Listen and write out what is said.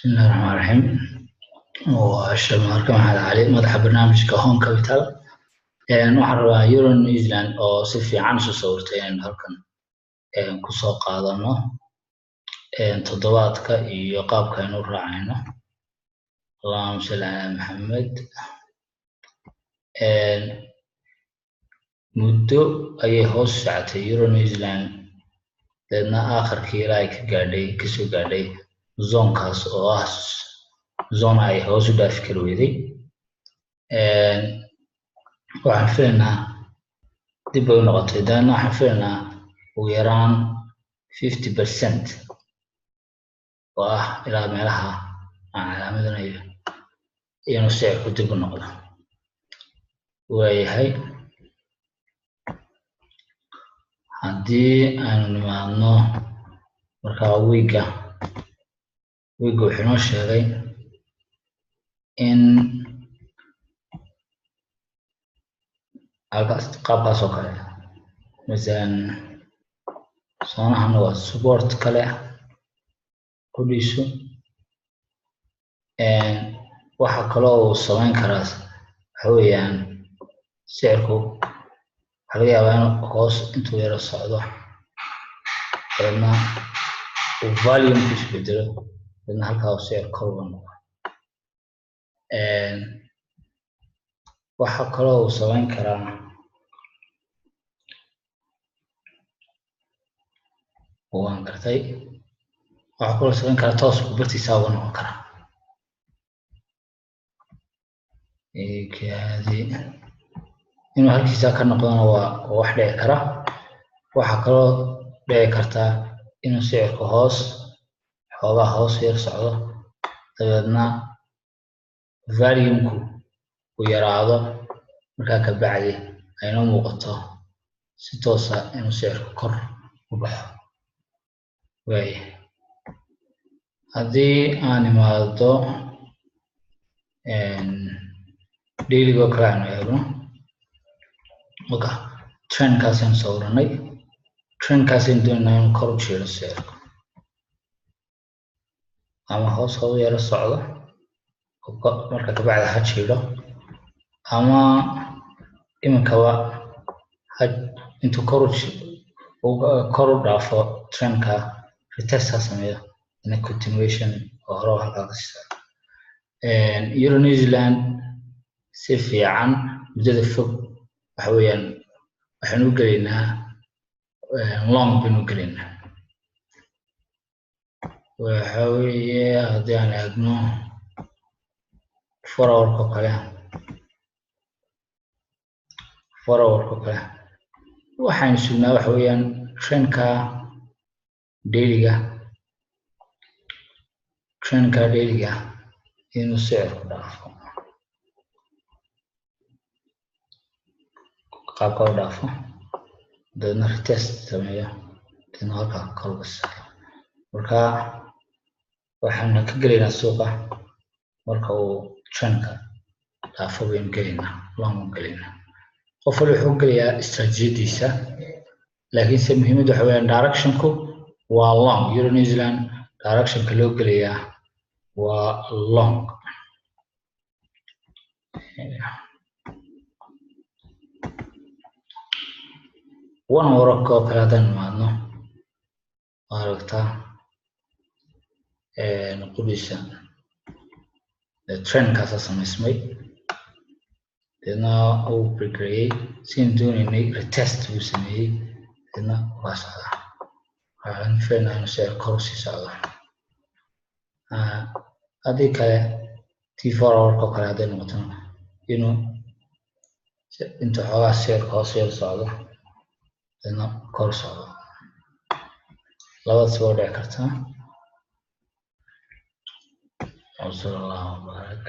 Bismillahi Raxmaani Raxiim. Waa Sharmaarke Maxamed Cali, madaxa barnaamijka Home Capital. Waxaan rabaa Euro New Zealand oo si fiican isu sawirtay inaynu halkan kusoo qaadano toddobaadka iyo qaabka aynu u raacayno. Allahuma salli calaa Maxamed. Muddo ayay hoos socotay Euro New Zealand, dabeedna aakhirkii ilaa ay ka gaadhay, kasoo gaadhay zonekaas oo ah zone ay hoos u dhaafi kari weyday. Waxaan filaynaa dib bay u noqotay, dabeedna waxaan filaynaa ugu yaraan 50% oo ah ilaa meelaha aan calaamadinayo inuu sicirku dib u noqdo. Waayahay, haddii aanu nimaadno markaa wiigga wuxuu inoo sheegay in halkaas qaabkaas oo kale, masalan soonahana waa support kale kudhiiso. Waxa kaloo uu samayn karaa waxa weeyaan sicirku waxaa laga yaabaa inuu hoos intuu yaro socdo, dabeedna uu volume-ku isbedelo, dabeedna halkaa uu sicir kor uga noqdo. Waxa kaloo uu samayn karaa waan gartay, waxa kaloo samayn karaa toos buu bartiisa uga noqon karaa. Kaadi inuu halkiisa ka noqdona waa wax dhici kara. Waxaa kaloo dhici kartaa inuu sicirku hoos xoogaa hoos yar socdo, dabeedna volume-ku uu yaraado, markaa ka bacdi aynoo muuqato si toosa inuu sicirku kor u baxo. Waaya, haddii aan imaado daily-go kale aynu eegno, oka trendkaasaynu sawiranay, trendkaasaynu doonaynaa inuu kor u jeedo sicirku ama hoos ha u yaro socdo, marka kabacdi ha jiidho, ama iminkaba ha intuu kor u dhaafo trendka retest ha sameeyo, ina continuation oo hore halkaa kasii socdo. Euro New Zealand si fiican muddada fog waxa weeyaan waxaynu u gelaynaa long baynu u gelaynaa. Waxa weeye haddii aan eegno 4 hour-ka kale, 4 hour-ka kale waxaynu sugnaa waxa weeyaan trendka daily-ga, trendka daily-ga inuu sicirku dhaafo, qaabka u dhaafo, dabeedna retest sameeyo, dabeedna halkaa kor uga socdo. Marka waxaanu ka gelaynaa suuqa marka uu trendka dhaafo baynu gelaynaa, long u gelaynaa. Qof wali wuxuu gelayaa istaraatiijiyadiisa, laakiinse muhiimaddu waxa weeyaan directionku waa long. Euro New Zealand directionka loo gelayaa waa long. 1 hour oo kale haddaan nimaadno, waa aragtaa qudhiisa trendkaasaa samaysmay, dabeedna uu break-gareeyey sidaan doonaynay, retest buu sameeyey, dabeedna waa socdaa. Waxaan filaynaa inuu sicir kor usii socdo. Haddii kale t 4 hour oo kale hadday noqotona, inuu intuu xoogaa sicirka hoos yar socdo, dabeedna kor socdo, labadaas waa dhici kartaa. Wasala allahu wabaarak.